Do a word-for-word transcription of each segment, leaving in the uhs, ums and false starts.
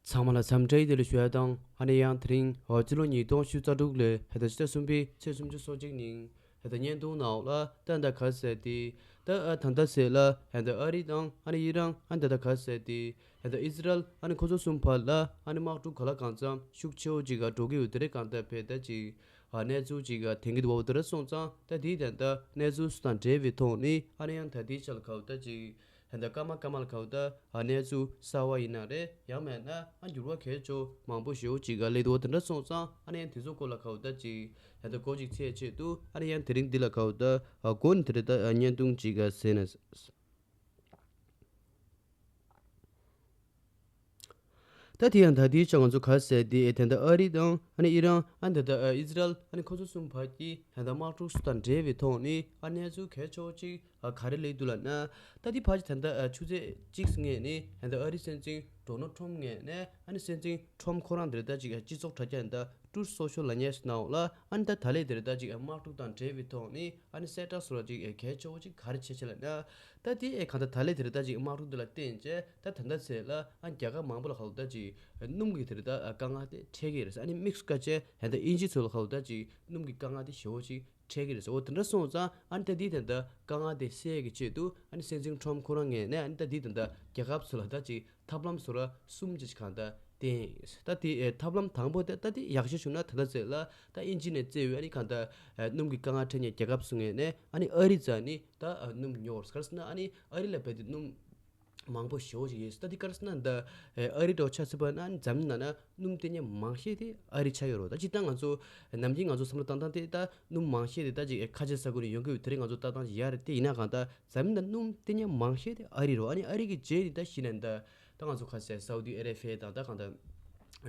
ཚང་མ་ལ་འཚམས་འདྲི་བདེ་ལེགས་ཞུ་ཡ་དང་། ཨ་ནི་ཡང་དེ་རིང་འོ་སྤྱི་ལོ་ཉིས་སྟོང་ཉི་ཤུ་རྩ་དྲུག་ལོའི་ཧེ་ད་ཕྱི་ཟླ་གསུམ་པའི་ཚེས་སུམ་ཅུ་སོ་གཅིག་ཉིན་ཧེ་ད་བརྙན་ཐུང་ནང་ལ་ད་ད་ག་ཟེར་ཏེ། ད་ཨ་ད་ད་ཟེར་ལ་ཧེ་ད་ཨ་རི་དང་ཨ་ནི་ཨི་རན་ཨ་ནི་ད་ད་ག་ཟེར་ཏེ། ཧེ་ད་ཨི་ཟི་རལ་ཨ་ནི་ཁོ་ཚོ་གསུམ་བར་ལ་ཨ་ནི་དམག་འཁྲུག་ག་ལ་གང་འཚམ་ཤུགས་ཆེ་བོ་ཅིག་ག་འགྲོ་གི་ཡོད། དེ་རེད། གང་ལྟར་བས་ད་ཅིག་ཨ་གནས་ཚུལ་ཅིག་ག་དེང་གི་དུ་བ་བོ་དེ་ར་སོང་ཙང་། ད་དེའི་ད་ད་གནས་ཚུལ་སུ་དང་འབྲེལ་བའི་ཐོག་ནས་ཨ་ནི་ཡང་ད་དེའི་ཆ་ལ་ག་བ་ད་ཅིག་ཧེ་ད་སྐར་མ་སྐར་མ་ལ་ག་བ་ད་ཨ་གནས་ཚུལ་གསར་བ་ཡིན་ན་རེད། ཡང་མེད་ན་ཨ་འགྱུར་བ་གལ་ཆེ་མང་པོ་ཞེ་བོ་ཅིག་ག་སླེབས་འདུག་བ། དེ་འདྲ་སོང་ཙང་ཨ་ནི་ཡང་དེ་ཚོ་སྐོར་ལ་ག་བ་ད་ཅིག་ཧེ་ད་གོ་ཅིག་ཚད་ཆེད་དུ་ཨ་ནི་ཡང་དེ་རིང་འདི་ལ་ག་བ་ད་ཨ་གོ་ནི་དེ་རེད། ད་ཨ་བརྙན་ཐུང་ཅིག་ག་ཟེར་ན། ད་དེ་ཡང་ད་དེའི་ཆ་ང་ཚོ་ག་ཟེར་དེ་ད་ད་ཨ་རི་དང་ཨ་ནི་ཨི་རན་ཨ་ནི་ད་ད་ཨི་ཟི་རལ་ཨ་ནི་ཁོ་ཚོ་གསུམ་བར་གྱི་ད་ད་དམག་འཁྲུག་སུ་དང་འབྲེལ་བའི་ཐོག་ནས་ཨ་གནས་ཚུལ་གལ་ཆེ་བོ་ཅིག་ཨ་ག་རེ་སླེབས་འདུག་ལབ་ན། ད་དེ་ཕར་ཅིག་ད་ལྟ་ཨ་ཆུ་ཚོད་གཅིག་སྔོན་ནས་ད་ལྟ་ཨ་རིའི་སྲིད་འཛིན་ཌོ་ནལ་ཊམ་ངོས་ནས་ཨ་ནི་སྲིད་འཛིན་ཊམ་ཁོ་རང་དེ་རེད། ད་ཅིག་ཨ་སྤྱི་ཚོགས་དྲ་རྒྱ་ད་ཊུ་རུ་སོ་ཤལ་ལབ་མཁན་ཞིག་ནང་ལ་ཨ་ནི་ད་ད་ལས་དེ་རེད། ད་ཅིག་ཨ་དམག་འཁྲུག་དང་འབྲེལ་བའི་ཐོག་ནས་ཨ་ནི་གསལ་བསྒྲགས་སོགས་ལ་ཅིག་ཨ་གལ་ཆེ་བོ་ཅིག་ག་རེ་བྱས་བྱས་ལབ་ན། ད་དེ་ཨེ་གང་ལྟར་ད་ལས་དེ་རེད། ད་ཅིག་དམག་འཁྲུག་འདི་ལ་བརྟེན་བྱས་ད་ད་ལྟ་ཚེ་ལ་ཨ་རྒྱལ་ཁབ་མང་པོ་ལ་ག་ལ་ད་ཅིག་སྣུམ་གྱི་དེ་རེད། ད་དཀའ་ངལ་དེ་འཕྲད་ཀྱི་རེད། ཨ་ནི་དམིགས་སུ་བཀར་བྱས་ད་ལྟ་དབྱིན་ཇི་ཚོ་ལ་ག་ལ་ད་ཅིག་སྣུམ་གྱི་དཀའ་ངལ་དེ་ཞེ་བོ་ཅིག་འཕྲད་ཀྱི་རེད་ཟེར། འོ་དེ་འདྲ་སོང་ཙང་ཨ་ནི་ད་འདི་ད་ལྟ་དཀའ་ངལ་དེ་སེལ་གྱི་ཆེད་དུ་ཨ་ནི་སྲིད་འཛིན་ཊམ་ཁོ་རང་ངོས་ནས་ཨ་ནི་ད་འདི་ད་ལྟ་རྒྱལ་ཁབ་ཚོ་ལ་ད་ཅིག་ཐབས་ལམ་བཟོ་གྲྭ་གསུམ་ཅིག་གང་ལྟར་བསྟན་ཡོད། ད་དེ་ཨེ་ཐབས་ལམ་དང་པོ་དེ་ད་དེ་ཡག་ཤོས་བྱུང་ན་ད་ལྟ་ཚེ་ལ་ད་དབྱིན་ཇི་ནས་བཙལ་བའི་ཨ་ནི་གང་ལྟར་ཨེ་སྣུམ་གྱི་དཀའ་ངལ་འཕྲད་མཁན་རྒྱལ་ཁབ་ཚོ་ངོས་ནས་ཨ་ནི་ཨ་རི་རྩ་ནས་ད་ཨ་སྣུམ་ཉོ་བར་ག་རེ་ཟེར་ན་ཨ་ནི་ཨ་རི་ལ་རྦད་དེ་སྣུམ་མང་པོ་ཞེ་བོ་ཞིག་ཡོད། ད་འདི་ག་རེ་ཟེར་ན་ད་ཨ་རི་འདྲ་བོ་ཆ་མཚོན་པ་ན་འཛམ་གླིང་ནང་ན་སྣུམ་སྟེར་མཁན་མང་ཤོས་དེ་ཨ་རི་ཆགས་ཡོད་རེད། ད་སྤྱིར་བཏང་ང་ཚོ་ནམ་རྒྱུན་ང་ཚོ་བསམ་བློ་བཏང་སྟངས་དེ་ད་སྣུམ་མང་ཤོས་དེ་ད་ཅིག་ཁ་ཆེ་ས་ཁུལ་ནས་ཡོང་གི་ཡོད། དེ་རིང་ང་ཚོ་ལྟ་སྟངས་ཅིག་ཡག་རེད། དེ་ཡིན་ན་གང་ལྟར་འཛམ་གླིང་ནང་སྣུམ་སྟེར་མཁན་མང་ཤོས་དེ་ཨ་རི་རེད། ཨ་ནི་ཨ་རི་གི་རྗེས་ནས་ད་གཞི་ནས་ད་ད་ང་ཚོ་ཁ་ཤས་སའུ་ཏི་ཨ་རེ་བྷི་ཡ་དང་ད་གང་ལྟར་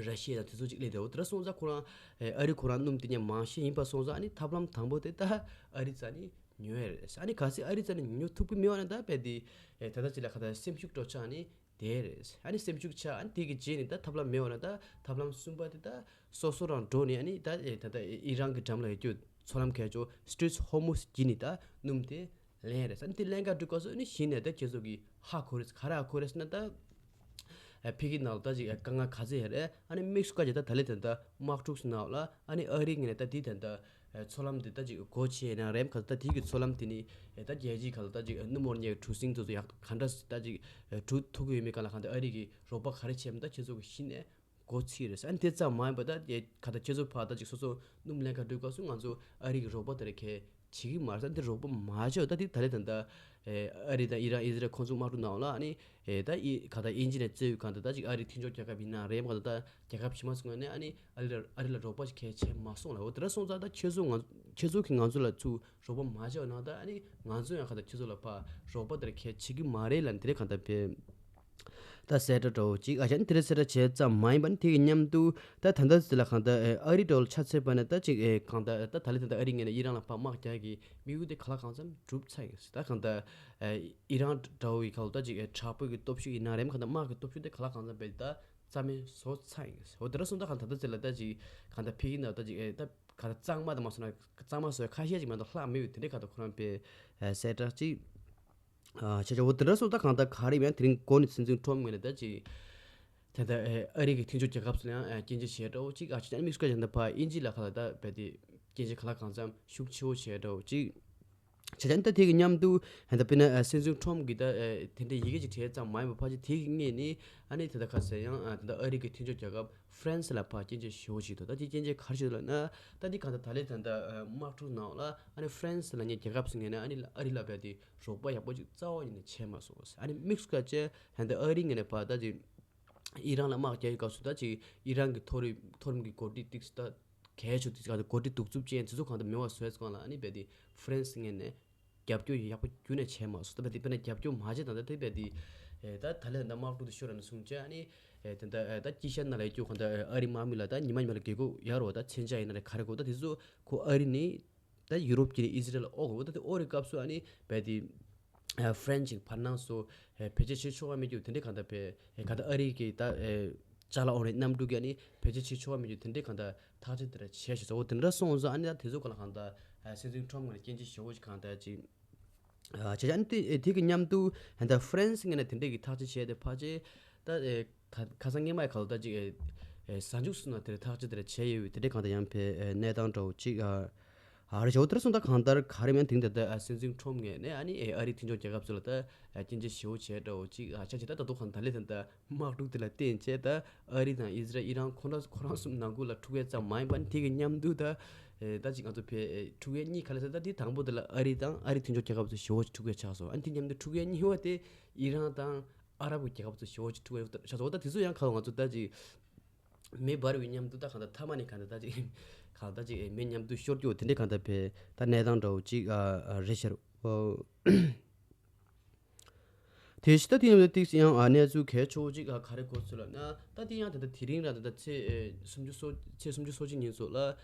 ར་ཤི་ཡ་དང་དེ་ཚོ་ཅིག་སླེབས་བསྡད་ཡོད། དེ་འདྲ་སོང་ཙང་ཁོ་རང་ཨ་རི་ཁོ་རང་སྣུམ་སྟེར་མཁན་མང་ཤོས་ཡིན་པ་སོང་ཙང་ཨ་ནི་ཐབས་ལམ་དང་པོ་དེ་ད་ཨ་རི་རྩ་ནས་ཉོ་ཡ་རེད། ཨ་ནི་གལ་སྲིད་ཨ་རི་རྩ་ནས་ཉོ་ཐུབ་ཀྱི་མེད་པ་ན་ད་རྦད་དེ་ཨེ་ད་ལྟ་ཅིག་ལ་ག་ད་སེམས་ཤུགས་སྤྲོ་ཆགས་ནི་དེ་རེད། ཨ་ནི་སེམས་ཤུགས་ཆག་ཨ་ནི་དེ་གི་རྗེས་ནས་ད་ཐབས་ལམ་མེད་པ་ན་ད་ཐབས་ལམ་གསུམ་པ་དེ་ད་སོ་སོ་རང་འགྲོ་ནས་ཨ་ནི་ད་ཨེ་ད་ལྟ་ཨི་རན་གྱི་འགྲམ་ལ་ཡོད་རྒྱུ་མཚོ་ལམ་ཁ་ཆེ་སི་ཊེཊ་ཨོཕ་ཧོར་མུཛ་བརྒྱུད་ནས་ད་སྣུམ་དེ་ལེན་རེད། ཨ་ནི་དེ་ལེན་ག་འགྲོ་སྐབས་སུ་ཨ་ནི་གཞི་ནས་ད་ཁྱེད་ཚོ་གི་ཧ་གོ་རེད། ག་རེ་ཧ་གོ་རེད་ཟེར་ན་ད། ཨ་ཕ་གི་ནང་ལ་ད་ཅིག་དཀའ་ངལ་ག་ཚོད་ཡོད་རེད། ཨ་ནི་དམིགས་སུ་བཀར་གྱི་ད་ད་ལས་ད་ད་དམག་འཁྲུག་ནང་ལ་ཨ་ནི་ཨ་རི་ངོས་ནས་ད་དེ་ད་ད་མཚོ་ལམ་དེ་ད་ཅིག་སྒོ་ཕྱེ་ན་རེམ་ག་ད་དེ་གི་མཚོ་ལམ་དེ་ནི་ད་རྒྱལ་སྤྱིའི་ཁ་ལ་ད་ཅིག་སྣུམ་འཁོར་མཁན་གྲུ་གཟིངས་དེ་ཚོ་ཡག་ག་འདྲ་ད་ཅིག་འགྲོ་ཐུབ་ཀྱི་ཡོད་མེད་ག་ལ་གང་ད་ཨ་རི་གི་རོགས་པ་ག་རེ་བྱས་མིན་ད་ཁྱེད་ཚོ་གི་གཞི་ནས་མགོ་ཚོས་རེད། ཨ་ནི་དེ་ཙམ་མ་ཡིན་པ་ད་ག་ད་ཁྱེད་ཚོ་ཕར་ད་ཅིག་སོ་སོ་སྣུམ་ལེན་ག་འགྲོ་སྐབས་སུ་ང་ཚོ་ཨ་རི་གི་རོགས་པ་དེ་རེ་གས་བྱེད་ཀྱི་མ་རེད། ད་འདི་རོགས་པ་མ་བྱས་ད་འདི་ད་ལས་ད་ད་ཨ་རི་དང་ཨི་རན་ཨི་ཟི་རལ་ཁོང་ཚོ་དམག་འཁྲུག་ནང་ལ་ཨ་ནི་ད་ཨི་ག་ད་དབྱིན་ཇི་ནས་བཙལ་བའི་གང་ད་ད་ཅིག་ཨ་རི་མཐུན་ཕྱོགས་རྒྱལ་ཁབ་ཡིན་ན་རེད་མ་ག་ད་ད་རྒྱལ་ཁབ་ཕྱི་མ་ཚོ་ངོས་ནས་ཨ་ནི་ཨ་རི་ལ་ཨ་རི་ལ་རོགས་པ་ཞིག་གས་བྱས་མ་སོང་ལ། འོ་དེ་འདྲ་སོང་ཙང་ད་ཁྱེད་ཚོ་ང་ཁྱེད་ཚོ་གིས་ང་ཚོ་ལ་ཚུར་རོགས་པ་མ་བྱས་ན་ད་ཨ་ནི་ང་ཚོ་ཡང་ག་ད་ཁྱེད་ཚོ་ལ་ཕར་རོགས་པ་དེ་རེ་གས་བྱེད་ཀྱི་མ་རེད་ལབ་ནས་དེ་རེ་གང་ད་བས། ད་གསལ་བསྒྲགས་འདྲ་བོ་ཅིག་ཨ་ཅག་ནི་དེ་རིང་གསལ་བསྒྲགས་བྱས་ཙམ་མ་ཡིན་པ་ནི་དེ་གི་མཉམ་དུ་ད་ད་ལྟ་ཟེར་ལ་གང་ལྟར་ཨ་རི་འདྲ་བོ་ལ་ཆ་མཚོན་པ་ན་ད་ཅིག་ཨེ་གང་ལྟར་ད་ད་ལྟ་ཨ་རི་ངོས་ནས་ཨི་རན་ལ་ཕར་དམག་རྒྱག་གི་དམིགས་ཡུལ་དེ་ག་ལ་གང་འཚམ་འགྲུབ་ཚར་ཡིན། ད་གང་ལྟར་ཨེ་ཨི་རན་འདྲ་བོ་ཡི་ག་ལ་ད་ཅིག་ཨེ་དྲག་པོ་གི་སྟོབས་ཤུགས་ཡིན་ན་རེད་མ་གང་ལྟར་དམག་གི་སྟོབས་ཤུགས་དེ་ག་ལ་གང་འཚམ་བས་ད་རྩ་མེད་བཟོ་ཚར་ཡིན། འོ་དེ་འདྲ་སོང་ད་གང་ད་ལྟ་ཟེར་ལ་ད་ཅིག་གང་ལྟར་ཕ་གི་ནང་ད་ཅིག་ཨེ་ད་གང་ལྟར་གཙང་མ་དང་མ་སོང་ན་གཙང་མ་བཟོ་ཡ་ཁ་ཤས་ཅིག་མ་གཏོགས་ལྷག་མེད་པའི་དེ་འདྲའི་གང་ལྟར་ཁོ་རང་པའི་ཨེ་གསལ་བསྒྲགས་ཅིག་ཨ་ཆ་ཆ་འོ་དེ་འདྲ་སོང་ད་གང་ལྟར་ག་རེ་ཡིན་ཡང་དེ་རིང་འགོ་ནས་སྲིད་འཛིན་ཊམ་ངོས་ནས་ད་ཅིག་ད་ལྟ་ཨ་རི་གི་མཐུན་ཕྱོགས་རྒྱལ་ཁབ་ཚོ་ལ་ཡང་སྐྱོན་བརྗོད་བྱས་འདྲ་བོ་ཅིག་ཨ་ཅིག་ཨ་ནི་དམིགས་སུ་བཀར་བྱས་ན་ཕར་དབྱིན་ཇི་ལ་ཁ་ལ་ད་རྦད་དེ་སྐྱོན་བརྗོད་ག་ལ་གང་འཚམ་ཤུགས་ཆེ་བོ་བྱས་འདྲ་བོ་ཅིག་ཆ་ཆ་ཨ་ནི་ད་དེ་གི་མཉམ་དུ་ད་དཔེར་ན་སྲིད་འཛིན་ཊམ་གིས་ད་དེ་འདྲའི་ཡི་གེ་ཅིག་བྲིས་ཙམ་མ་ཡིན་པར་ཕལ་ཆེར་དེ་གི་སྔོན་ནས་ཨ་ནི་ད་ལྟ་ཁ་ཟེར་ཡང་ད་ལྟ་ཨ་རི་གི་མཐུན་ཕྱོགས་རྒྱལ་ཁབ་ཧྥ་རན་སི་ལ་ཕར་སྐྱོན་བརྗོད་ཞེ་བོ་ཞིག་འདུག་ད་དེ་སྐྱོན་བརྗོད་ག་རེ་ཞིག་འདུག་ལབ་ན། ད་དེ་གང་ལྟར་ད་ལན་ད་ལྟ་དམག་འཁྲུག་ནང་ལ་ཨ་ནི་ཧྥ་རན་སི་ལབ་མཁན་རྒྱལ་ཁབ་ཟེར་མཁན་ནི་ཨ་ནི་ཨ་རི་ལ་རྦད་དེ་རོགས་པ་ཡག་པོ་ཅིག་རྩ་བ་ཉིད་ནས་བྱས་མ་སོང་། ཨ་ནི་དམིགས་སུ་བཀར་བྱས་ད་ལྟ་ཨ་རིའི་ངོས་ནས་ཕར་ད་ཅིག་ཨི་རན་ལ་དམག་རྒྱག་གི་སྐབས་སུ་ད་ཅིག་ཨི་རན་གྱི་མཐོ་རིམ་མཐོ་རིམ་གྱི་འགོ་ཁྲིད་ཏིག་ད་གལ་ཆེ་ཏིག་ག་འགོ་ཁྲིད་གདུག་རྩུབ་ཅན་དེ་ཚོ་གང་ལྟར་མེད་པ་བཟོ་ཡས་སྒང་ལ་ཨ་ནི་རྦད་དེ་ཧྥ་རན་སི་ངོས་ནས་རྒྱབ་སྐྱོར་ཡག་པོ་ཁྱོན་ནས་བྱས་མ་སོང་། ད་རྦད་དེ་དཔེར་ན་རྒྱབ་སྐྱོར་མ་བྱས་ད་ལྟ་དེ་རྦད་དེ་ད་ད་ལན་ད་དམག་འཁྲུག་དེ་ཤོར་ར་ནས་བཟུང་བྱས་ཨ་ནི་ད་ད་དཀྱིལ་ཤར་ནང་ལ་ཡོད་རྒྱུ་གང་ལྟར་ཨ་རི་དམག་མི་ལ་ད་ཉི་མ་ཉི་མ་ལ་རྒས་འཁོགས་ཡོད་རེད་བ། ད་མཚོན་ཆ་ཡིན་ན་རེད་ག་རེ་དགོས་ད་དེ་ཚོ་ཁོ་ཨ་རི་ནས་ད་ཡུ་རོབ་ཀྱི་ནས་ཨི་ཟི་རལ་ལ་འོག་འོ་ད་དེ་འོ་རེད་སྐབས་སུ་ཨ་ནི་རྦད་དེ་ཧྥ་རན་སི་བར་སྣང་སོགས་བེད་སྤྱོད་བྱེད་ཆོག་པ་མེད་རྒྱུ་དེ་འདྲའི་གང་ལྟར་བས་གང་ལྟར་ཨ་རི་གི་ད་ཅ་ལག་འོ་རེད་གནམ་གྲུ་གི་ཨ་ནི་བེད་སྤྱོད་བྱེད་ཆོག་པ་མེད་རྒྱུ་དེ་འདྲའི་གང་ལྟར་ཐག་གཅོད་དེ་འདྲ་བྱས་ཤག་འོ་དེ་འདྲ་སོང་ཙང་ཨ་ནི་ད་དེ་ཚོ་གང་ལ་གང་ལྟར་སྲིད་འཛིན་ཁྲོམ་ངོས་ནས་སྐྱོན་བརྗོད་ཞེ་བོ་ཞིག་གང་ལྟར་ཅིག་བྱས་ཨ་ནི་དེ་དེ་གི་མཉམ་དུ་ད་ཧྥ་རན་སི་ངོས་ནས་དེ་འདྲའི་གི་ཐག་གཅོད་བྱས་ཏེ་ཕལ་ཆེར་ད། ད་ཁ་སང་སྔོན་མ་ཡི་ཁ་ལོ་ད་ཅིག་ཨེ་ཨེ་གཟའ་མཇུག་སུ་ན་དེར་ཐག་གཅོད་དེར་བྱས་ཡོད་དེ་འདྲའི་གང་ལྟར་ཡང་ཕེ་ཨེ་གནས་སྟངས་འདྲ་བོ་ཅིག་ཨ་ཨ་རེ་ཞོ་དེར་སོང་ད་གང་ལྟར་ག་རེ་མིན་དེང་དེ་ད་ཨ་སྲིད་འཛིན་ཁྲོམ་ངོས་ནས་ཨ་ནི་ཨེ་ཨ་རི་མཐུན་ཕྱོགས་རྒྱལ་ཁབ་ཚོ་ལ་ད་ཨ་སྐྱོན་བརྗོད་ཞེ་པོ་བྱས་འདྲ་བོ་ཅིག་ཨ་ཆ་ཅིག་ད་ད་དུང་གང་ད་ལེ་དེ་ད་དམག་འཁྲུག་དེ་ལ་བརྟེན་བྱས་ད་ཨ་རི་དང་ཨི་ཟི་རལ་ཨི་རན་ཁོ་རང་ཁོ་རང་གསུམ་ནང་ཁུལ་ལ་འཁྲུག་ཡས་ཙམ་མ་ཡིན་པ་ནི་དེ་གི་མཉམ་དུ་ད་ཨེ་ད་ཅིག་ང་ཚོ་ཕེ་ཨེ་འཁྲུག་ཡས་གཉིས་ག་ལེ་ཟེར་ད་དེ་དང་པོ་དེ་ལ་ཨ་རི་དང་ཨ་རི་མཐུན་ཕྱོགས་རྒྱལ་ཁབ་ཚོ་ཞེ་པོ་ཅིག་འཁྲུག་ཡས་ཆགས་སོང་། ཨ་ནི་དེ་མཉམ་དུ་འཁྲུག་ཡས་གཉིས་པ་དེ་ཨི་རན་དང་། ཨ་རབ་ཀྱི་རྒྱལ་ཁབ་ཚོ་ཞེ་པོ་ཅིག་འཁྲུག་ཡོད་ཤ་ཚོ། ད་དེ་ཚོ་ཡང་ཁ་ང་ཚོ་ད་ཅིག་མེ་འབར་བའི་མཉམ་དུ་ད་གང་ལྟར་མཐའ་མ་ནས་གང་ལྟར་ད་ཅིག་གང་ལྟར་ཅིག་མེ་མཉམ་དུ་ཤོར་རྒྱུ་དེ་འདྲའི་གང་ལྟར་བས་ད་གནས་སྟངས་འདྲ་བོ་ཅིག་ཨ་ཨ་རེད་ཤག་རོ། དེ་བཞིན་ད་དེ་ཡང་ཏིག་ཡང་ཨ་གནས་ཚུལ་གལ་ཆེ་བོ་ཅིག་ཨ་ག་རེ་གོ་ཚུལ་ལབ་ན་ད་དེ་ཡང་ད་ལྟ་དེ་རིང་ར་ད་ལྟ་ཚེས་ཨེ་སུམ་ཅུ་སོ་ཚེས་སུམ་ཅུ་སོ་གཅིག་ཉིན་སོགས་ལ་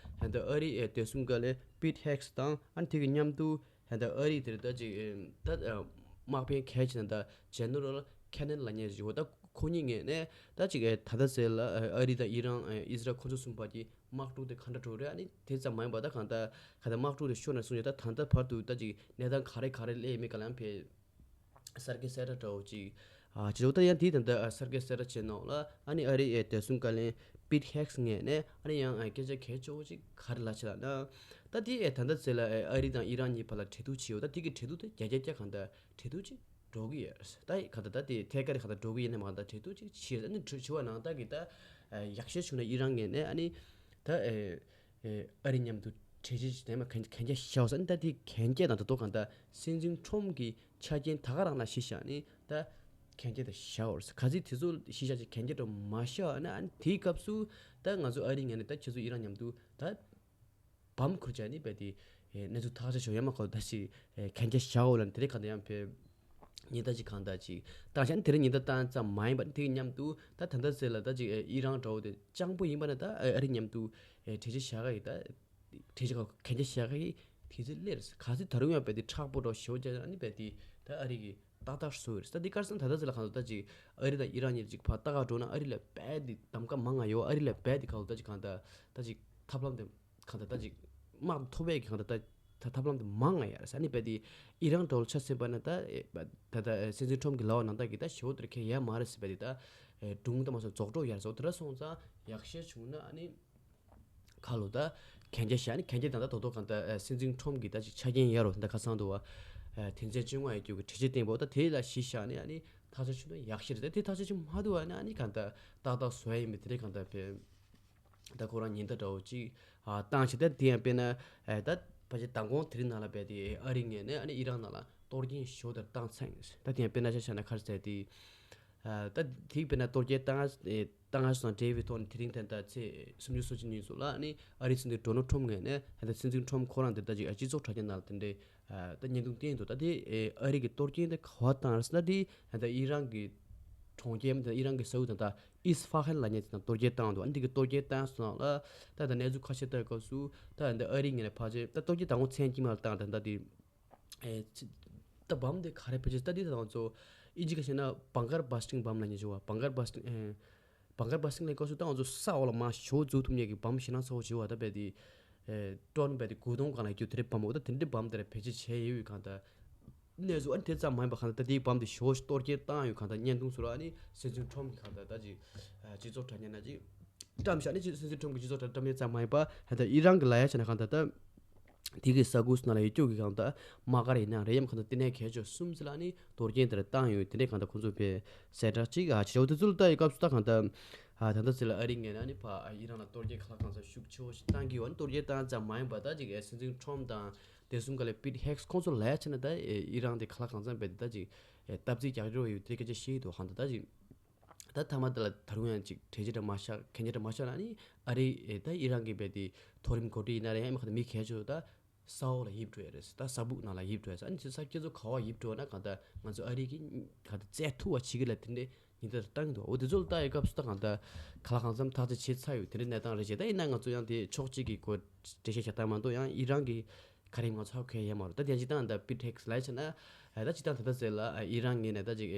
ད་ལྟ་ཨ་རི་ཨེ་བདེ་སྲུང་བཀའ་བློན་པིད་ཧེག་སི་དང་ཨ་ནི་དེ་གི་མཉམ་དུ། ད་ལྟ་ཨ་རི་དེར་ད་ཅིག་ད་དམག་དཔོན་གལ་ཆེ་ན་ད་ཇེ་ནེ་རལ་ཁེ་ནན་ལབ་མཁན་ཞིག་ཡོད། ད་ཁོ་གཉིས་ངོས་ནས་ད་ཅིག་ད་ལྟ་ཟེར་ལ་ཨ་རི་དང་ཨི་རན་ཨི་ཟི་རལ་ཁོ་ཚོ་གསུམ་བར་གྱི་དམག་འཁྲུག་དེ་ག་འདྲ་འགྲོ་རེད། ཨ་ནི་དེ་ཙམ་མ་ཡིན་པ་ད་གང་ལྟར་ག་ད་དམག་འཁྲུག་དེ་ཤོར་ནས་བཟུང་ཡོད། ད་ད་ལྟ་བར་དུ་ད་ཅིག་གནས་སྟངས་ག་རེ་ག་རེ་སླེབས་མེད་ག་ལ་ཕེ་གསར་འགོད་གསལ་བསྒྲགས་འདྲ་བོ་ཅིག་ཨ་བྱེད་ཆོག་ད་ཡང་དེའི་དོན་དུ་ཨ་གསར་འགོད་གསལ་བསྒྲགས་བྱས་ནོག་ལ། ཨ་ནི་ཨ་རིའི་ཨེ་བདེ་སྲུང་བཀའ་བློན་པིད་ཧེག་སི་ངོས་ནས་ཨ་ནི་ཡང་ཨ་སྐད་ཆ་གལ་ཆེ་བོ་ཅིག་ག་རེ་ལབ་བྱས་ལབ་ན། ད་དེ་ཨེ་ད་ལྟ་ཚེ་ལ་ཨེ་ཨ་རི་དང་ཨི་རན་གཉིས་བར་ལ་གྲོས་བསྡུར་བྱས་ཡོད། ད་དེ་གི་གྲོས་བསྡུར་དེ་རྒྱ་རྒྱ་རྒྱ་གང་ལྟར་གྲོས་བསྡུར་ཅིག་འགྲོ་གི་ཡོད། ད་གང་ལྟར་ད་དེ་ཐད་ཀར་གང་ལྟར་འགྲོ་གི་ཡིན་ན་མ་གང་ལྟར་གྲོས་བསྡུར་ཅིག་བྱས། ཨ་ནི་གྲོས་བྱས་པ་ནང་ལྟར་གི་ད་ཨེ་ཡག་ཤོས་བྱུང་ན་ཨི་རན་ངོས་ནས་ཨ་ནི་ད་ཨེ། ཨེ་ཨ་རི་མཉམ་དུ་གྲོས་གཞི་ཞིག་དེ་མ་གན་གན་རྒྱ་བཞག་ཟེར་ནི་ད་དེ་གན་རྒྱ་དང་ད་དོ་གང་ལྟར་སྲིད་འཛིན་ཁྲོམ་གྱི་ཆ་རྐྱེན་ད་ག་རང་ལ་གཞི་བཞག་ནི་ད་གན་རྒྱ་དང་བཞག་འོར་ག་ཚིག་དེ་ཚོ་གཞི་བཞག་ཅིག་གན་རྒྱ་དང་མ་བཞག་ན་ཨ་ནི་དེའི་སྐབས་སུ་ད་ང་ཚོ་ཨ་རི་ངོས་ནས་ད་ཁྱེད་ཚོ་ཨི་རན་མཉམ་དུ་ད་བམ་ཁུར་བྱ་ནི་བས་དེ་གནས་ཚུལ་ཐག་ཆ་ཞོ་ཡ་མ་ཁོ་ད་ཞིག་གན་རྒྱ་བཞག་འོ་ལ་དེ་རེད་གང་ལྟར་ཡང་བས། ཉེན་བརྡ་ཅིག་གང་ལྟར་ཅིག་བཏང་བྱས་ནས་དེ་རིང་ཉེན་བརྡ་བཏང་ཙམ་མ་ཡིན་པར་དེ་གི་མཉམ་དུ་ད་ད་ལྟ་ཟེར་ལ་ད་ཅིག་ཨི་རན་འདྲ་བོ་དེ་སྤྱང་པོ་ཡིན་པ་ན་ད་ཨ་རི་མཉམ་དུ་གྲོས་ཆོད་བཞག་གི་ད་གྲོས་ཆོད་ག་གན་རྒྱ་བཞག་གི་དེ་ཚོ་སླེབས་ག་ཚོད་ད་རུང་ཡང་བས་དེ་མཁྲེགས་པོ་འདྲ་བོ་ཞེ་པོ་བྱས་ཨ་ནི་བས་དེ་ད་ཨ་རི་གི་ཏག་ཏག་བཟོ་ཡོད་རེད། ད་འདི་ཁར་སང་ད་ལྟ་ཟེར་ལ་གང་ལྟར་ད་ཅིག་ཨ་རི་དང་ཨི་རན་གཉིས་ཅིག་ཕར་ལྟ་ག་འགྲོ་ན་ཨ་རི་ལ་བས་དེ་གདམ་ག་མང་ང་ཡོད། ཨ་རི་ལ་བས་དེ་གང་ལྟར་ད་ཅིག་གང་ལྟར་ད་ཅིག་ཐབས་ལམ་དེ། གང་ལྟར་ད་ཅིག་དམག་ཐོབ་པའི་གང་ལྟར་ད་ད་ཐབས་ལམ་དེ་མང་ང་ཡ་རེད་ཟེར་ནི་བས་དེ་ཨི་རན་འདྲ་བོ་ཆ་ཟིན་པ་ན་ད་ད་ད་སྲིད་འཛིན་ཁྲོམ་གྱི་ལའོ་ནང་ད་གི་ད་ཞེ་པོ་དེར་ཁེ་ཡ་མ་རེད་ཟེར་བས་དེ་ད་སྒྲུང་དང་མ་སོགས་རྫོགས་འགྲོ་ཡ་རེད་ཟེར་དེ་ར་སོང་ཙང་ཡག་ཤོས་བྱུང་ན་ཨ་ནི་ཁ་ལོ་ད་གན་རྒྱ་བཞག་ནི་གན་རྒྱ་དང་ད་དོ་དོ་གང་ལྟར་སྲིད་འཛིན་ཁྲོམ་གྱི་ད་ཅིག་ཆ་རྐྱེན་ཡ་རོ་ད་ཁ་སང་དུ་བ་དོན་ཚན་བཅོ་ལྔ་ཡ་རྒྱུ་གི་གྲོས་ཆོད་བཏིང་བ་ད་དེ་ལ་གཞི་བཞག་ནི་ཨ་ནི་ཐག་ཆོད་བྱུང་ན་ཡག་ཤོས་རེད། ད་དེ་ཐག་ཆོད་བྱུང་མ་འདུག་བ་ན་ཨ་ནི་གང་ལྟར་ཏག་ཏག་བཟོ་ཡ་ཡིན་པས་དེ་རེད་གང་ལྟར་བས། ད་ཁོ་རང་ཉེན་བརྡ་འདྲ་བོ་ཅིག་ཨ་བཏང་བྱས། ད་དེ་ཡང་དཔེར་ན་ཨ་ད་ཕལ་ཆེར་མདང་དགོང་དེ་རིང་ནང་ལ་བས་དེ་ཨ་རི་ངོས་ནས་ཨ་ནི་ཨི་རན་ནང་ལ་གཏོར་སྐྱོན་ཞོ་དེར་བཏང་ཚར་ཡིན། ད་དེ་ཡང་དཔེར་ན་ཆ་བཞག་ན་ག་རེ་ཟེར་དེ་ཨ་ད་དེ་དཔེར་ན་གཏོར་སྐྱོན་བཏང་ཨ་བཏང་ཨ་སོང་དེ་བའི་ཐོག་ནས་དེ་རིང་ད་ལྟ་ཚེས་སུམ་ཅུ་སོ་གཅིག་ཉིན་སོགས་ལ་ཨ་ནི་ཨ་རིའི་སྲིད་འཛིན་ཌོ་ནལ་ཁྲོམ་ངོས་ནས་ད་ལྟ་སྲིད་འཛིན་ཁྲོམ་ཁོ་རང་དེ་ད་ཅིག་ཨ་སྤྱི་ཚོགས་དྲ་རྒྱ་ནང་ལ་དེ་འདྲའི་ཨ་ད་བརྙན་ཐུང་བསྟན་འདུག་ད་དེ་ཨ་རི་གི་གཏོར་སྐྱོན་དེ་ག་བ་བཏང་རེད་ཟེར་ན་དེ་ད་ལྟ་ཨི་རན་གི་གྲོང་ཁྱེར་ད་ཨི་རན་གི་ས་ཁུལ་དང་ད་ཨིས་ཧྥ་ཧན་ལབ་མཁན་དེ་དང་གཏོར་སྐྱོན་བཏང་འདུག་ཨ་ནི་དེ་གི་གཏོར་སྐྱོན་བཏང་སོང་ལ་ད་ད་གནས་ཚུལ་ཁ་ཤས་ལྟ་སྐབས་སུ་ད་ད་ཨ་རི་ངོས་ནས་ཕལ་ཆེར་ད་གཏོར་སྐྱོན་དང་པོ་མཚན་དཀྱིལ་མ་ལ་བཏང་ད་ད་དེ་ཨེ་ད་བམ་དེ་ག་རེ་ཕལ་ཆེར་ད་དེ་དང་ཚོ་ཨིན་ཇི་སྐད་བཤད་ན་བང་ཀར་བྷ་སི་ཊིང་བམ་ལབ་མཁན་ཞིག་བ། བང་ཀར་བྷ་སི་ཊིང་ཨེ་བང་ཀར་བྷ་སི་ཊིང་ལབ་སྐབས་སུ་ད་ང་ཚོ་ས་འོག་ལ་མར་ཞོ་འཛུགས་ཐུབ་མཁན་གྱི་བམ་ཞེད་སྣང་ཚ་བོ་ཞིག་བ། ད་བས་དེ་ཨེ་ཀྲོན་བས་དེ་གུ་དོང་སྒང་ལ་རྒྱུ་དེ་འདྲའི་བམ་འོ་ད་དེ་འདྲའི་བམ་དེ་ར་བེད་སྤྱོད་བྱས་ཡོད་གང་ད། གནས་ཚུལ་ཨ་ནི་དེ་ཙམ་མ་ཡིན་པ་གང་ལྟར་ད་དེའི་བམ་དེ་ཞོ་གཏོར་སྐྱོན་བཏང་ཡོད་གང་ལྟར་བརྙན་ཐུང་ཚོ་ལ་ཨ་ནི་སྲིད་འཛིན་ཁྲོམ་གྱི་གང་ལྟར་ད་ཅིག་སྤྱི་ཚོགས་དྲ་བརྙན་ན་ཅིག་བཀྲམ་བཞག་ནས་ཅིག་སྲིད་འཛིན་ཁྲོམ་གྱི་སྤྱི་ཚོགས་དྲ་བཀྲམ་ཡོད་ཙམ་མ་ཡིན་པ་ད་ཨི་རན་གྱི་ལ་ཡ་བྱས་ན་གང་ལྟར་ད་དེ་གི་ས་ཁུལ་ནང་ལ་ཡོད་རྒྱུ་གི་གང་ལྟར་དམག་སྒར་ཡིན་ན་རེད་ཡམ་གང་ལྟར་དེ་ནས་གལ་ཆེ་གསུམ་ཚོ་ལ་ཨ་ནི་གཏོར་སྐྱོན་དེ་འདྲ་བཏང་ཡོད། དེ་འདྲའི་གང་ལྟར་ཁོང་ཚོ་བས་གསལ་བསྒྲགས་ཅིག་ཨ་བྱས་འོ་དེ་ཚོ་ལ་ལྟ་ཡི་སྐབས་སུ་ད་གང་ལྟར་ཨ་ད་ལྟ་ཚེ་ལ་ཨ་རི་ངོས་ནས་ཨ་ནི་ཕ་ཨ་ཨི་རན་ལ་གཏོར་སྐྱོན་ག་ལ་གང་ཚ་ཤུགས་ཆེ་བོ་ཞིག་བཏང་གི་ཡོད། ཨ་ནི་གཏོར་སྐྱོན་བཏང་ཙམ་མ་ཡིན་པ་ད་ཅིག་ཨེ་སྲིད་འཛིན་ཁྲོམ་དང་དེ་གསུམ་ག་ལས་པིད་ཧེག་སི་ཁོང་ཚོ་ལ་ཡ་བྱས་ན་ད་ཨི་རན་དེ་ག་ལ་གང་འཚམ་བས་དེ་ད་ཅིག་སྟབས་རྩེ་རྒྱག་རོགས་ཡོད་དེ་སྐད་ཆ་བཤད་འདུག་ཧང་ད་ད་ཅིག་ད་ཐ་མ་དེ་ལ་ད་རུང་ཡང་ཅིག་གྲོས་ཆོད་འདྲ་མ་བཞག་གན་རྒྱ་འདྲ་མ་བཞག་ན་ནི་ཨ་རི་ཨེ་ད་ཨི་རན་གྱི་བས་དེ་མཐོ་རིམ་འགོ་ཁྲིད་ཡིན་ན་རེད་ཡང་མི་ཁ་ད་མི་གལ་ཆེ་ད་ས་འོག་ལ་ཡིབ་འགྲོ་ཡ་རེད། ད་ས་སྦུག་ནང་ལ་ཡིབ་འགྲོ་ཡ་ས་ཨ་ནི་ས་སྐྱེ་ཚོ་ག་བ་ཡིབ་འགྲོ་ན་གང་ད་ང་ཚོ་ཨ་རི་གི་ག་ད་རྩེ་ཐུ་བ་ཆི་གི་ལ་དེ་འདྲས་ཉིན་ལྟར་བཏང་གི་འདུག་འོ་དེ་ཚོ་ལ་ལྟ་ཡི་སྐབས་སུ་ད་གང་ད་ག་ལ་གང་འཚམ་ཐག་གཅོད་བྱེད་ཚར་ཡོད་དེ་འདྲའི་གནས་སྟངས་རེད་ཅེས། ད་ཡིན་ན་ང་ཚོ་ཡང་དེ་ཕྱོགས་གཅིག་གི་སྐོར་འགྲེལ་བཤད་བྱ་སྟངས་མ་གཏོགས་ཡང་ཨི་རན་གི་ག་རེ་ང་ཚོ་ཧ་གོ་ཡ་མ་རེད། ད་དེ་ཡང་ཅི་ད་ད་པིད་ཧེག་སི་ལ་ཡ་བྱས་ན་ད་ཅི་ད་ད་ད་ཟེར་ལ་ཨི་རན་ངོས་ནས་ད་ཅིག་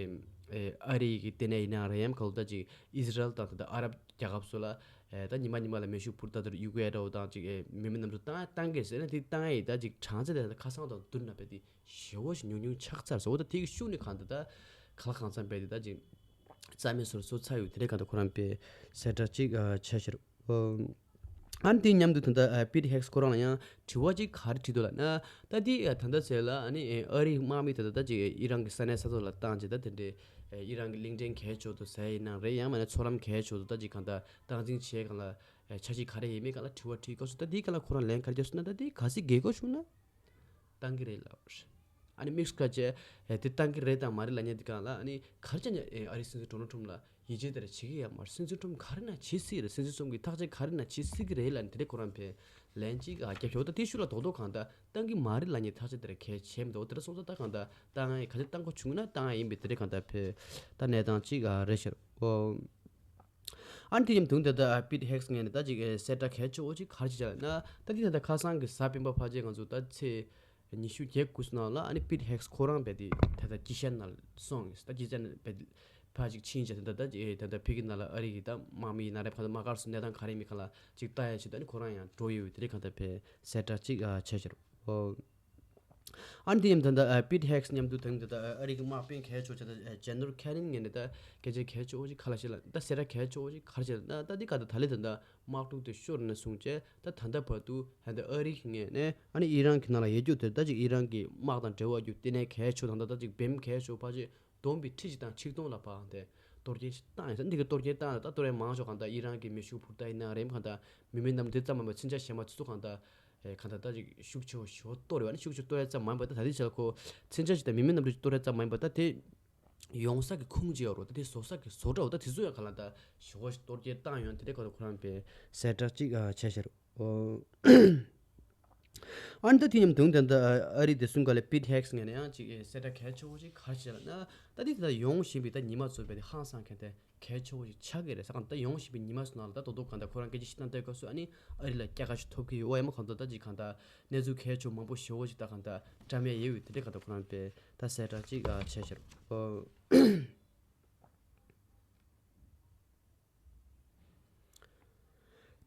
ཨ་རི་གི་ལྟེ་གནས་ཡིན་ན་རེད་ཡམ་ག་ལ་ད་ཅིག་ཨི་ཟི་རལ་དང་ད་ད་ཨ་རབ་རྒྱལ་ཁབ་སོགས་ལ་ད་ཉི་མ་ཉི་མ་ལ་མེ་ཤུགས་འཕུར་ད་ད་ཡུ་ཀེ་འདྲ་བོ་དང་ཅིག་མི་མེད་གནམ་གྲུ་བཏང་བཏང་གི་ཟེར་ན་དེ་བཏང་ཡི་ད་ཅིག་གྲངས་ཚད་དེ་ཁ་སང་དང་བསྡུར་ན་བས་དེ་ཞེ་བོ་ཞིག་ཉུང་ཉུང་ཆགས་ཚར་སོང་། འོ་ད་དེ་གི་ཤུགས་ནི་གང་ད་ད་ག་ལ་གང་འཚམ་བས་དེ་ད་ཅིག་ རྩ་མེད་བཟོ་བཟོ་ཚར་ཡོད། དེ་འདྲའི་གང་ལྟར་ཁོ་རང་པའི་གསལ་བསྒྲགས་ཅིག་ཨ་བྱས་ཤག་ཨོ། ཨ་ནི་དེ་མཉམ་དུ་ད་ལྟ་ཨ་པིཊ་ཧེག་སི་ཁོ་རང་ལ་ཡང་དྲི་བ་ཅིག་ག་རེ་དྲིས་འདུག་ལབ་ན། ད་དེ་ཨ་ད་ལྟ་ཟེར་ལ་ཨ་ནི་ཨ་རིའི་དམག་མི་དེ་ད་ལྟ་ཅིག་ཨི་རན་གྱི་ས་གནས་ས་ཐོག་ལ་བཏང་རྗེས་ད་དེ་འདྲའི་ཨི་རན་གྱི་གླིང་ཕྲན་ག་ཚོད་དུ་ཟ་ཡི་ན་རེད། ཡང་མིན་ན་མཚོ་ལམ་ག་ཚོད་དུ་ད་ཅིག་གང་ལྟར་སྟངས་འཛིན་བྱས་གང་ལ་འཆར་གཞི་ག་རེ་ཡིན་མིན་གང་ལ་དྲི་བ་དྲིས་སྐབས་སུ་ད་དེའི་སྒང་ལ་ཁོ་རང་ལན་ག་རེ་བརྒྱབ་སོང་ན། ད་དེ་གལ་སྲིད་རྒྱལ་ཁབ་བྱུང་ན། བཏང་གི་རེད་ལབ། ཨ་ནི་དམིགས་སུ་བཀར་བྱས་ཨེ་དེ་བཏང་གི་རེད་དང་མ་རེད་ལབ་མཁན་དེ་སྒང་ལ་ཨ་ནི་ག་རེ་བྱས་ནས་ཨེ་ཨ་རིའི་སྲིད་འཛིན་ཌོ་ནལ་ཊམ་ལ་ཡིད་ཆེས་དེ་འདྲ་བྱེད་ཀྱི་ཡོད་མ་རེད། སྲིད་འཛིན་ཊམ་ག་རེ་ན་བྱེད་སྲིད་རེད། སྲིད་འཛིན་ཊམ་གྱིས་ཐག་གཅོད་ག་རེ་ན་བྱེད་སྲིད་ཀྱི་རེད་ལབ་ནས་དེ་འདྲ་ཁོ་རང་ཕར་ལན་གཅིག་ཨ་བརྒྱབ་ཤོག་ད་དེ་ཤུགས་ལ་རྡོག་རྡོག་གང་ལྟར་བཏང་གི་མ་རེད་ལབ་མཁན་ཐག་གཅོད་དེ་འདྲ་གལ་ཆེ་མི་འདུག་དེ་འདྲ་སོང་ཙང་ད་གང་ལྟར་བཏང་ཡ་ག་ཚོད་བཏང་དགོས་བྱུང་ན་བཏང་ཡ་ཡིན་པའི་དེ་འདྲ་གང་ལྟར་ཕར་ད་གནས་སྟངས་གཅིག་ཨ་རེད་ཤག་ཨོ། ཨ་ནི་དེ་ཡིན་དུས་ད་ལྟ་པིཊ་ཧེག་སི་ངོས་ནས་ད་ཅིག་ཨེ་གསལ་བསྒྲགས་གལ་ཆེ་བོ་ཅིག་ག་རེ་བྱས་ལབ་ན། ད་འདི་ད་ལྟ་ཁ་སང་གི་གཟའ་སྤེན་པ་ཕལ་ཆེར་ང་ཚོ་ད་ཚེས་ཉི་ཤུ་གྱ་དགུ་ཙམ་ནང་ལ་ཨ་ནི་པིཊ་ཧེག་སི་ཁོ་རང་རྦད་དེ་ད་ལྟ་དཀྱིལ་ཤར་ནང་སོང་ཡིན། ད་དཀྱིལ་ཤར་ནང་རྦད་དེ་ཕར་ཅིག་ཕྱིན་བྱས་ད་ལྟ་ད་ཅིག་ཨེ་ད་ལྟ་ཕ་གི་ནང་ལ་ཨ་རི་གི་ད་དམག་མི་ཡིན་ན་རེད། གང་ལྟར་དམག་སྒར་སུ་གནས་སྟངས་ག་རེ་ཡིན་མིན་གང་ལ་ཅིག་ལྟ་ཡ་ཆེད་ད་ཨ་ནི་ཁོ་རང་ཡང་འགྲོ་ཡོད་པའི་དེ་འདྲ་གང་ལྟར་ཕར་གསལ་བསྒྲགས་ཅིག་ཨ་བྱས་ཤག་ཨོ། ཨ་ནི་དེ་མཉམ་དུ་ད་ལྟ་ཨ་པིཊ་ཧེག་སི་མཉམ་དུ་དེ་མཉམ་དུ་ད་ཨ་རི་གི་དམག་དཔོན་གལ་ཆེ་བོ་ཅིག་ད་ལྟ་ཇེ་ནེ་རལ་ཁེ་ནན་ངོས་ནས་ད་སྐད་ཆ་གལ་ཆེ་བོ་ཅིག་ག་རེ་བཤད་ལབ་ན། ད་འདི་ག་ད་ད་ལེ་ད་ལྟ་དམག་འཁྲུག་དེ་ཤོར་ནས་བཟུང་བྱས་ད་ད་ལྟ་བར་དུ་ད་ལྟ་ཨ་རི་གི་ངོས་ནས་ཨ་ནི་ཨི་རན་གྱི་ནང་ལ་ཡོད་རྒྱུ་དེ་ད་ཅིག་ཨི་རན་གྱི་དམག་དང་འབྲེལ་བ་རྒྱུ་ལྟེ་གནས་གལ་ཆེ་བོ་དང་ད་ད་ཅིག་འབེམ་གལ་ཆེ་བོ་ཕལ་ཆེར་བསྡོམས་པའི་ཁྲི་གཅིག་དང་ཆིག་སྟོང་ལ་བག་དེ་གཏོར་སྐྱོན་ཞིག་བཏང་ཡོད་ས། འདི་གི་གཏོར་སྐྱོན་བཏང་ཡོད་ད་གཏོར་ཡ་མང་ཤོས་གང་ལྟར་ཨི་རན་གྱི་མེ་ཤུགས་འཕུར་མདའ་ཡིན་ན་རེད། གང་ལྟར་མི་མེད་གནམ་གྲུ་དེ་ཙམ་མ་ཡིན་པར་མཚོན་ཆ་གཞན་པ་ཚོ་གང་ལྟར་ཨེ་གང་ལྟར་ད་ཅིག་ཤུགས་ཆེ་བོ་ཞེ་པོ་གཏོར་ཡོད། ཨ་ནི་ཤུགས་ཆེ་གཏོར་ཡ་ཙམ་མ་ཡིན་པར་ད་དེ་རྗེས་ལ་ཁོ་མཚོན་ཆ་ཞིག་དང་མི་མེད་གནམ་གྲུ་ཞིག་གཏོར་ཡ་ཙམ་མ་ཡིན་པར་ད་དེ་ཡོང་ས་གི་ཁུངས་ཅིག་ཡོད་རེད། ད་དེ་བཟོ་ས་གི་བཟོ་གྲྭ་འོ་ད་དེ་ཚོ་ཡང་གང་ལ་ད་ཞེ་པོ་ཞིག་གཏོར་སྐྱོན་བཏང་ཡོད། དེ་འདྲ་གང་ལྟར་ཁོ་རང་པའི་གསལ་བསྒྲགས་ཅིག་ཨ་བྱས་ཤག་ཨོ། ཨ་ནི་ད་དེ་མཉམ་དུ་ད་ལྟ་ཨ་རི་དེ་གསུམ་ག་ལ་པིཊ་ཧེག་སི་ངོས་ནས་ཡང་ཅིག་གསལ་བསྒྲགས་གལ་ཆེ་བོ་ཅིག་ག་རེ་བྱས་ལབ་ན། ད་དེ་ད་ཡོང་བཞིན་པའི་ད་ཉི་མ་ཚོ་རྦད་དེ་ཧང་སང་མཁན་དེ་གལ་ཆེ་བོ་ཞིག་ཆགས་ཀྱི་རེད་ཟེར། གང་ལྟར་ཡོང་བཞིན་པའི་ཉི་མ་ཚོ་ནང་ལ་ད་རྡོག་རྡོག་གང་ལྟར་ཁོ་རང་སྐད་ཆ་བཤད་སྟངས་ལྟོས་སྐབས་སུ་ཨ་ནི་ཨ་རི་ལ་སྐྱ་ཀ་ཞིག་ཐོབ་ཀྱི་ཡོད། ཨ་ཡ་མ་གང་ལྟར་ད་ཅིག་གང་ལྟར་གནས་ཚུལ་གལ་ཆེ་བོ་མང་པོ་ཞེ་བོ་ཞིག་ད་གང་ལྟར་བཀྲམ་ཡ་ཡོད་པའི་དེ་འདྲ་གང་ལྟར་ཁོ་རང་པའི་ད་གསལ་བསྒྲགས་ཅིག་ཨ་བྱས་ཤག་ཨོ།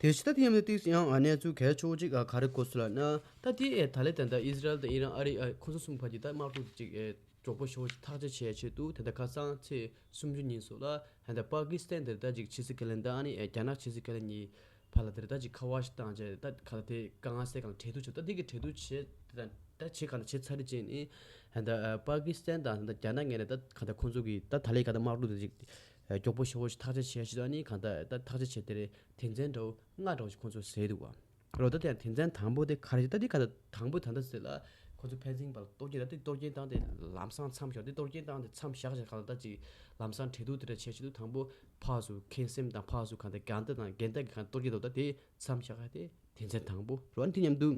དེ་ཕྱི་ད་དེ་མཉམ་དུ་ཏིག་ཡང་གནས་ཚུལ་གལ་ཆེ་བོ་ཅིག་ག་རེ་གོ་སོང་ལབ་ན། ད་དེ་ཨེ་ད་ལེ་ད་ལྟ་ཨི་ཟི་རལ་དང་ཨི་རན་ཨ་རི་ཨ་ཁོང་ཚོ་གསུམ་བར་གྱི་ད་དམག་འཁྲུག་ཅིག་ཨེ་མགྱོགས་པོ་ཞེ་བོ་ཞིག་ཐག་གཅོད་བྱེད་ཡ་ཆེད་དུ་ད་ལྟ་ཁ་སང་ཚེས་སུམ་ཅུ་ཉིན་སོགས་ལ་ད་ལྟ་པ་ཀི་སི་ཐན་དེར་ད་ཅིག་ཕྱི་སྲིད་བཀའ་བློན་དང་ཨ་ནི་ཨེ་རྒྱ་ནག་ཕྱི་སྲིད་བཀའ་བློན་གཉིས་བར་ལ་དེར་ད་ཅིག་ཁ་པར་ཞིག་བཏང་བྱས་ད་ག་ལ་དེ་དཀའ་ངལ་སེལ་གང་གྲོས་བསྡུར་བྱས། ད་འདི་གི་གྲོས་བསྡུར་བྱས་ད་ད་བྱེད་གང་ད་བྱེད་ཚར་རེད་བྱས་ནི་ད་ཨ་པ་ཀི་སི་ཐན་དང་ད་རྒྱ་ནག་ངོས་ནས་ད་གང་ད་ཁོང་ཚོ་གི་ད་ད་ལེ་གང་ད་དམག་འཁྲུག་དེ་ཅིག་མགྱོགས་པོ་ཞེ་བོ་ཞིག་ཐག་གཅོད་བྱས་ཞིག་ད་ནི་གང་ད་ད་ཐག་གཅོད་བྱས་དེ་རེད། དོན་ཚན་འདྲ་བོ་ལྔ་འདྲ་བོ་ཞིག་ཁོང་ཚོས་ཟེར་འདུག་བ། རོ་ད་དེ་ཡང་དོན་ཚན་དང་པོ་དེ་ག་རེ་ཞིག་ད་འདི་ག་ད་དང་པོ་ད་ད་ཟེར་ལ་ཁོང་ཚོ་ཕན་ཚུན་བར་ལ་གཏོར་སྐྱོན་ད་དེ་གཏོར་སྐྱོན་བཏང་དེ་ལམ་སང་མཚམས་བཞག་དེ་གཏོར་སྐྱོན་བཏང་དེ་མཚམས་བཞག་བཞག་གང་ད་ཅིག་ལམ་སང་གྲོས་བསྡུར་དེ་འདྲ་བྱས་ཞིག་ད་དང་པོ་ཕར་ཚུར་ཁེངས་སེམས་དང་ཕར་ཚུར་གང་ད་འགལ་ཟླ་དང་འགལ་ཟླ་གི་གང་གཏོར་སྐྱོན་ད་ད་དེ་མཚམས་བཞག་ག་དེ་དོན་ཚན་དང་པོ་རོ། ཨ་ནི་དེ་མཉམ་དུ་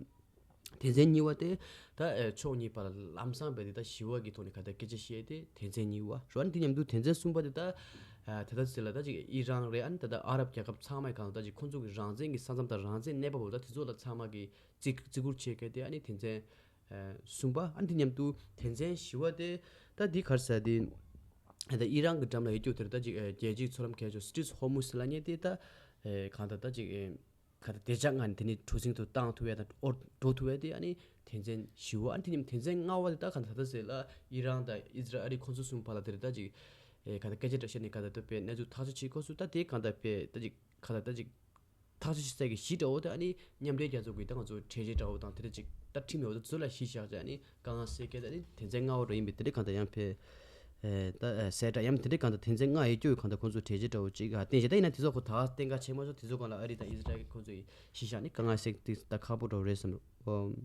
དོན་ཚན་གཉིས་པ་དེ་ད་ཨེ་ཕྱོགས་གཉིས་བར་ལ་ལམ་སང་བས་དེ་ད་ཞི་བ་གི་ཐོག་ནས་ག་ད་སྐད་ཆ་བཤད་དེ་དོན་ཚན་གཉིས་པ་རོ། ཨ་ནི་དེ་མཉམ་དུ་དོན་ཚན་གསུམ་པ་དེ་ད་ཨ་ད་ད་ཟེར་ལ་ད་ཅིག་ཨི་རན་རེད། ཨ་ནི་ད་ད་ཨ་རབ་རྒྱལ་ཁབ་ཚང་མས་གང་ད་ཅིག་ཁོང་ཚོ་གི་རང་བཙན་གི་ས་མཚམས་དང་རང་བཙན་གནས་བབ་བོ་ད་དེ་ཚོ་ལ་ཚང་མ་གི་བརྩི་བརྩི་བཀུར་བྱེད་མཁན་དེ་ཨ་ནི་དོན་ཚན་ཨ་གསུམ་པ། ཨ་ནི་དེ་མཉམ་དུ་དོན་ཚན་བཞི་པ་དེ་ད་འདི་ག་རེ་ཟེར་དེ་ད་ཨི་རན་གི་འགྲམ་ལ་ཡོད་རྒྱུ་དེར་ད་ཅིག་ཨ་རྒྱལ་སྤྱིའི་མཚོ་ལམ་གལ་ཆེ་སི་ཊྲེཊ་ཧོར་མུ་ཟི་ལབ་མཁན་དེ་ད་ཨེ་གང་ད་ད་ཅིག་ཨེ། ག་ད་བདེ་འཇགས་ངང་ནས་དེ་ནི་གྲུ་གཟིངས་དུ་བཏང་ཐུབ་ཡ་དང་འོར་འགྲོ་ཐུབ་ཡ་དེ་ཨ་ནི་དོན་ཚན་བཞི་པ། ཨ་ནི་དེ་ནི་དོན་ཚན་ལྔ་པ་དེ་ད་ག་ད་ད་ཟེར་ལ་ཨི་རན་དང་ཨི་ཟི་རལ་ཨ་རི་ཁོང་ཚོ་གསུམ་བར་ལ་དེ་རེད་ད་ཅིག་ཨེ་ག་ད་སྐད་ཆ་འདྲ་བཤད་ནས་ག་ད་ད་པའི་གནས་ཚུལ་ཐག་གཅོད་བྱེད་སྐབས་སུ་ད་དེ་གང་ད་པའི་ད་ཅིག་ག་ད་ད་ཅིག་ཐག་གཅོད་བྱེད་ས་གི་གཞི་འདྲ་བོ་དེ་ཨ་ནི་མཉམ་འབྲེལ་རྒྱལ་ཚོགས་ཀྱི་ད་ང་ཚོ་གྲོས་གཞི་འདྲ་བོ་དང་དེ་འདྲ་ཅིག་ད་ཁྲིམས་ཡོད་ད་ཚོ་ལ་གཞི་བཞག་ཅིག་ཨ་ནི་དཀའ་ངལ་སེལ་མཁན་ད་ནི་དོན་ཚན་ལྔ་པ་འདྲ་ཡིན་པས་དེ་འདྲ་གང་ད་ཡང་ཕེ། ཨེ་ད་ཨེ་གསལ་བསྒྲགས་ཡང་དེ་འདྲ་གང་ད་དོན་ཚན་ལྔ་ཡོད་རྒྱུ་གང་ད་ཁོང་ཚོ་གྲོས་གཞི་འདྲ་བོ་ཅིག་ཨ་བསྟན་བྱས་ད་ཡིན་ན་དེ་ཚོ་ཁོ་ད་གཏན་འཁེལ་བྱས་མ་སོང་། དེ་ཚོ་གང་ལ་ཨ་རི་དང་ཨི་ཟི་རལ་གྱི་ཁོང་ཚོ་ཡི་གཞི་བཞག་ནས་དཀའ་ངལ་སེལ་ཏེ་ད་ཁག་པོ་འདྲ་བོ་རེད་བསམ་རོ།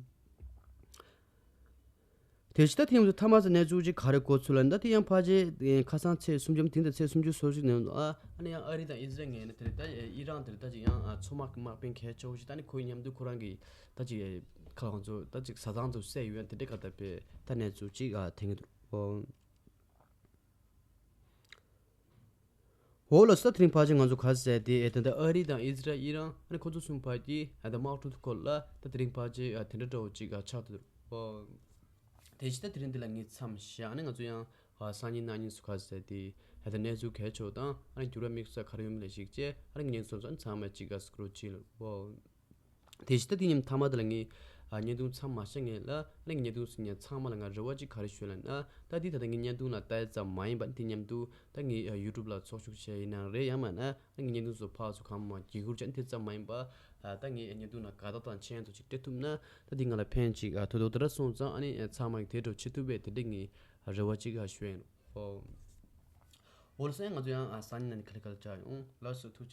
དེ་ཕྱི་ད་དེ་ཡང་ཚོ་ཐ་མ་ཚ་གནས་ཚུལ་ཅིག་ག་རེ་གོ་ཚུལ་ལ་ད་དེ་ཡང་ཕལ་ཆེར་ཁ་སང་ཚེས་སུམ་ཅུ་དེ་འདྲ་ཚེས་སུམ་ཅུ་སོ་གཅིག་ནས་ཨ་ཨ་ནི་ཡང་ཨ་རི་དང་ཨི་ཟི་རལ་ངོས་ནས་དེ་རེད་ད་ཨི་རན་དེ་རེད་ད་ཅིག་ཡང་མཚོ་དམག་གི་དམག་དཔོན་གལ་ཆེ་བོ་ཞིག་ད་ནི་ཁོའི་མཉམ་དུ་ཁོ་རང་གི་ད་ཅིག་ཁ་ལ་ཁོང་ཚོ་ད་ཅིག་བཟའ་ཚང་ཚོ་བསད་ཡོད་ཡང་དེ་འདྲ་ག་ད་པའི་ད་གནས་ཚུལ་ཅིག་ཨ་ཐེངས་འདུག་འོ་ལགས་སོ། ད་དེ་རིང་ཕལ་ཆེར་ང་ཚོ་ག་རེ་ཟེར་དེ་ཨེ་ད་ལྟ་ཨ་རི་དང་ཨི་ཟི་རལ་ཨི་རན་ཨ་ནི་ཁོ་ཚོ་གསུམ་བར་གྱི་ཨ་ད་དམག་འཁྲུག་སྐོར་ལ་ད་དེ་རིང་ཕལ་ཆེར་ཨ་དེ་འདྲ་འདྲ་བོ་ཅིག་ཨ་ཆགས་འདུག་འོ། དེ་བཞིན་ད་དེ་རིང་འདི་ལ་ངས་མཚམས་བཞག་ཨ་ནི་ང་ཚོ་ཡང་ཨ་སང་ཉིན་གནངས་ཉིན་སུ་ག་རེ་ཟེར་དེ་ཨ་ད་གནས་ཚུལ་གལ་ཆེ་བ་དང་ཨ་ནི་འགྱུར་བ་དམིགས་བསལ་ག་རེ་ཡོད་མེད་ལ་གཞིགས་བྱས་ཨ་ནི་ངས་སོང་ཙང་ཚང་མ་ཅིག་ཨ་སྐུ་རོགས་བྱེད་ལ་འོ། དེ་བཞིན་ད་དེ་ཉིན་མཐའ་མ་དེ་ལ་ངས་ བརྙན་ཐུང་མཚམས་མ་བཞག་སྔོན་ལ་ཨ་ནི་ངས་བརྙན་ཐུང་གཟིགས་མཁན་ཚང་མ་ལ་ང་རེ་བ་གཅིག་ག་རེ་ཞུ་ལབ་ན། ད་འདི་ད་ལྟ་ངས་བརྙན་ཐུང་ལ་ལྟ་ཡ་ཙམ་མ་ཡིན་པ་དེ་མཉམ་དུ་ད་ངས་ཡུ་ཊུབ་ལ་ཚོགས་ཞུགས་བྱས་ཡིན་ནའང་རེད། ཡང་མིན་ན་ཨ་ནི་ངས་བརྙན་ཐུང་ཚོ་ཕར་ཚུར་གང་མང་བརྒྱུད་བསྐུར་བྱས་ཨ་ནི་དེ་ཙམ་མ་ཡིན་པ། ད་ངས་བརྙན་ཐུང་ལ་དགའ་རྟགས་དང་མཆན་ཚོ་ཅིག་སྤྲད་ཐུབ་ན་ད་འདི་ང་ལ་ཕན་ཅིག་ཐོགས་དོགས་དེ་འདྲ་སོང་ཙང་ཨ་ནི་ཚང་མ་གིས་དེ་འདྲ་བྱེད་ཐུབ་པའི་དེ་འདྲ་ངས་རེ་བ་གཅིག་ཞུ་ཡིན། ཨོ་ལགས་སོ། ཡང་ང་ཚོ་ཡང་སང་ཉིན་ནང་ནས་ག་ལེ་ག་ལེ་བཅར་ཡོང་། ལགས་སོ། ཐུགས་རྗེ་ཆེ།